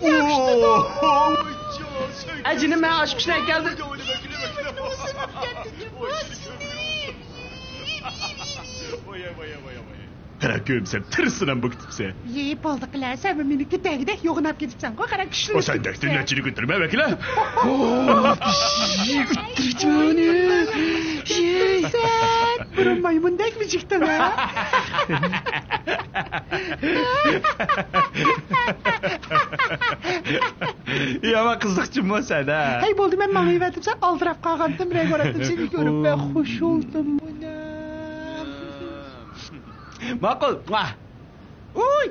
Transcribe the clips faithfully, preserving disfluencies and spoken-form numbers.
ياخشىدۇ. ئە جېنىم، مەن ئاچقۇچنى ئەكەلدىم. قارا، كۆمسەم تىرىسىنام بۇ كېتىپسەن. يېيىپ بولدى قىلە، سەن مېنى كېتەگىدەك يوغىناپ كېتىپسەنغۇ، قارا، كۈچلۈك. ئۇ سەندەكتىن نەچچىنى كۆتۈرمە ۋەكىلە. ئۆتتۈرۈچمەنى. يېي، سەن بۇرۇن مايمۇندەكمۇ جىكتىڭ ھە؟ يامان قىزىقچىمۇ سەن ھە؟ ھەي، بولدى، مەن ماڭىۋەتتىم، سەن ئالدىراپ قالغانتىم، رەڭ ئوراتتىم، سېنى كۆرۈپ مەن خۇش بولدۇم، مانا. ماقۇل. ئۇي،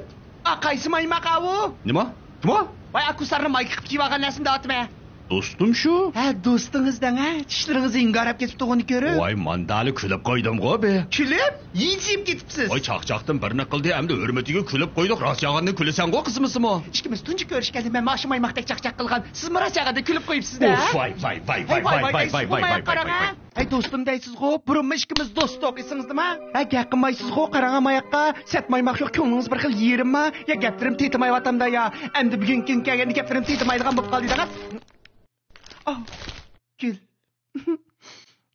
ئا، قايسى مايماق ئاۋۇ؟ نېمە؟ كىم ئۇ؟ ۋاي، ئا كۇسارنى مايكا قىلىپ كىيىۋالغان نەرسىنى دەۋاتىمەن. دوستۇم شۇ. ھە، دوستىڭىز دەڭ ھە، چىشلىرىڭىز ھىڭگاراپ كېتىپتۇغىنى كۆرۈپ. ۋاي، ماندالى كۈلۈپ قويدۇمغۇ بى. كۈلۈپ؟ يىجىيىپ كېتىپسىز. ۋاي، چاقچاقتىن بىرنى قىلدى، ئەمدى ھۆرمىتىگە كۈلۈپ قويدۇق، راست ياغاننى كۈلىسەنغۇ قىزمىسىمۇ؟ ئىككىمىز تۇنجى كۆرۈشكەندە مەن ماشۇ مايماقتەك چاقچاق قىلغان، سىزمۇ راست ياغاندا كۈلۈپ قويۇپسىز-دە. ئۇف، ۋاي، ۋاي، ۋاي، ھەي، ۋاي، ۋاي، ۋاي، ۋاي، ۋاي، ۋاي، ۋاي، ۋاي، ۋاي، ۋاي، ۋاي. ھەي، دوستۇم دەيسىزغۇ، بۇرۇنمۇ ئىككىمىز دوستتۇق، ئېسىڭىزدىما؟ ھە، گەپ قىلمايسىزغۇ، قاراڭا ماياققا. سەت مايماق يوق، كۆڭلىڭىز بىر خىل يېرىمما؟ يا گەپلىرىم تېتىمايۋاتامدا يا؟ ئەمدى بۈگۈنكى كۈن كەلگەندە گەپلىرىم تېتىمايدىغان بولۇپ قالدى دەڭە. ئاھ، گۈل.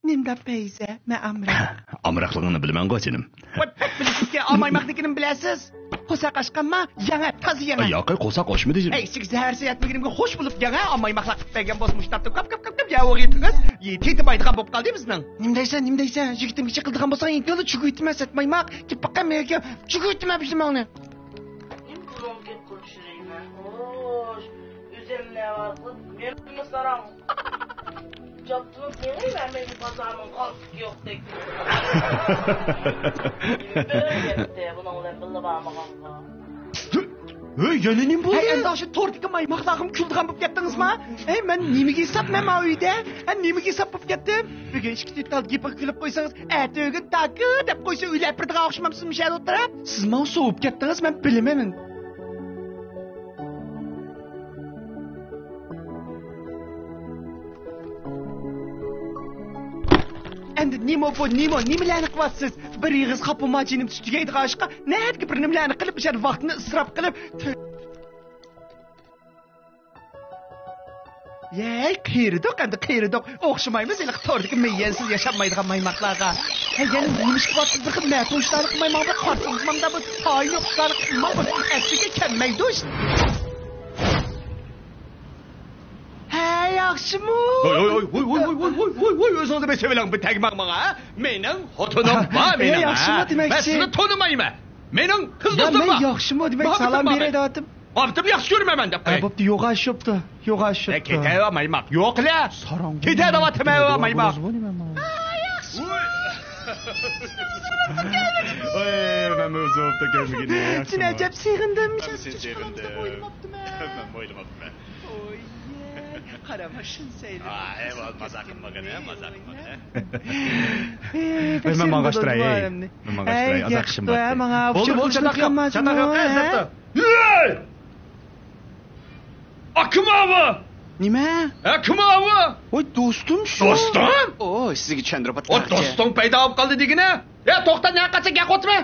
نېمدەپ پەيزە، مەن ئامراق. ئامراقلىقىڭنى بىلىمەنغۇ، جېنىم. ۋاي، بەك بىلىسىزكەن، ئا مايماقنىڭكىنىمۇ بىلەسىز. قورساق ئاچقانما؟ يېڭى، تازا يېڭى. ياقى، قورساق ئاچمىدى، جېنىم. ئەي، ئىچىگە زەھەر سېلىۋەتمىگىنىمگە خوش بولۇپ يەڭە، ئا مايماقلار قىلىپ بەرگەن بولسا مۇشۇ تاپتا كاپ، كاپ، كاپ، كاپ يەۋېرىتىڭىز. يېي، تېتىمايدىغان بولۇپ قالدى بىزنىڭ. نېمە دەيسەن، نېمە دەيسەن؟ يىگىتىمگە چېقىلدىغان بولساڭ، ئېڭ كۆڭلى چۈگۈۋېتىمەن، سەت مايماق. كېلىپ باققان مېنىڭكى چۈگۈۋېتىمەن بىزنىڭنى. نېمە بۇنىڭكى قىلىشى دەيمەن؟ خوش، ئۆزۈم نەۋە قىلىپ، مېنىڭمۇ ساراڭ. جاپتىمۇ بېرەي، مەن مېنى بازارنىڭ قالتىسى يوقتەك. بىر گەپتە بۇنىڭ بىلەن بىللە بارمىغانغا. ھۆي، يەنە نېمە بولدى؟ ھەي، ئەمدى ئاشۇ توردىكى مايماقلارغىمۇ كۈلىدىغان بولۇپ كەتتىڭىزما؟ ھەي، مەن نېمىگە ھېساب مەن ماۋۇ ئۆيدە؟ ھە، نېمىگە ھېساب بولۇپ كەتتىم؟ بۈگۈن ئىككى تۆت تال گېپىگە كۈلۈپ قويسىڭىز، ئەتە ئۆگۈن تاكى دەپ قويسا ئۆيلەپ بېرىدىغان ئوخشىمامسىز مۇشۇ يەردە ئولتۇرۇپ؟ سىز ماڭا سوۋۇپ كەتتىڭىز، مەن بىلىمەن. ئەمدى نېمە بۇ، نېمە، نېمىلەرنى قىلىۋاتىسىز؟ بىر ئېغىز خاپىما جېنىم تۈگەيدىغان ئىشقا، نەدىكى بىر نېمىلەرنى قىلىپ، مۇشۇ ۋاقىتنى ئىسراپ قىلىپ. يەي، قېرىدۇق، ئەمدى قېرىدۇق. ئوخشىمايمىز ھېلىقى توردىكى مېيەنسىز ياشانمايدىغان مايماقلارغا. ھەي، يەنە نېمە ئىش قىلىۋاتىسىز؟ بىر خىل مەتۇشتارلىق قىلمايماڭ، بىر قارىسىڭىز ماڭدا بۇ تايىنى قۇسارلىق قىلماڭ، بۇ ئەسلىگە كەلمەيدۇ. ھە، ياخشىمۇ؟ ۋوي، ۋوي، ۋوي، ئۆزىڭىزنى بېسىۋېلىڭ، بىر تەگمەڭ ماڭا، ھە؟ مېنىڭ خوتۇنۇم بار مېنىڭ، ھە؟ ياخشىمۇ دېمەكچى؟ مەن سىزنى تونۇمايمەن. مېنىڭ خىزمىتىم بار. ياخشىمۇ دېمەكچى، سالام بېرەي دەۋاتىم. مۇھەببىتىمنى ياخشى كۆرىمەن مەن دەپ قوياي. بوپتۇ، يوغان شوپتۇ، يوغان شوپتۇ. كېتەۋە مايماق، يوقلا. كېتە دەۋاتىمەن مايماق. ۋوي، مەن ئۆزۈم كەلمىگىنى. سېنى ئەجەب سېغىندىم. مەن سېنى سېغىندىم. مەن ئويلىماپتىمەن. ۋوي، قارا، ماشىنا سەيلىدىم. ھە، مازاق قىلمىغىن، مازاق قىلمىغىن. مەن ماڭغاچ تۇراي. مەن ماڭغاچ تۇراي، ئازاق ئىشىم بار. بولدى، بولدى، چاتاق يوق، چاتاق يوق. ھەي! ئاكىم ئاۋۇ! نېمە؟ ئاكىم ئاۋۇ! ۋاي، دوستۇم شۇ. دوستۇڭ؟ ئوي، سىزگە چۈشەندۈرۈپ ئاتىمەن. ئو، دوستۇڭ پەيدا بولۇپ قالدى دېگىنە؟ يا، توختا، نەقەچە گەپ ئوتما.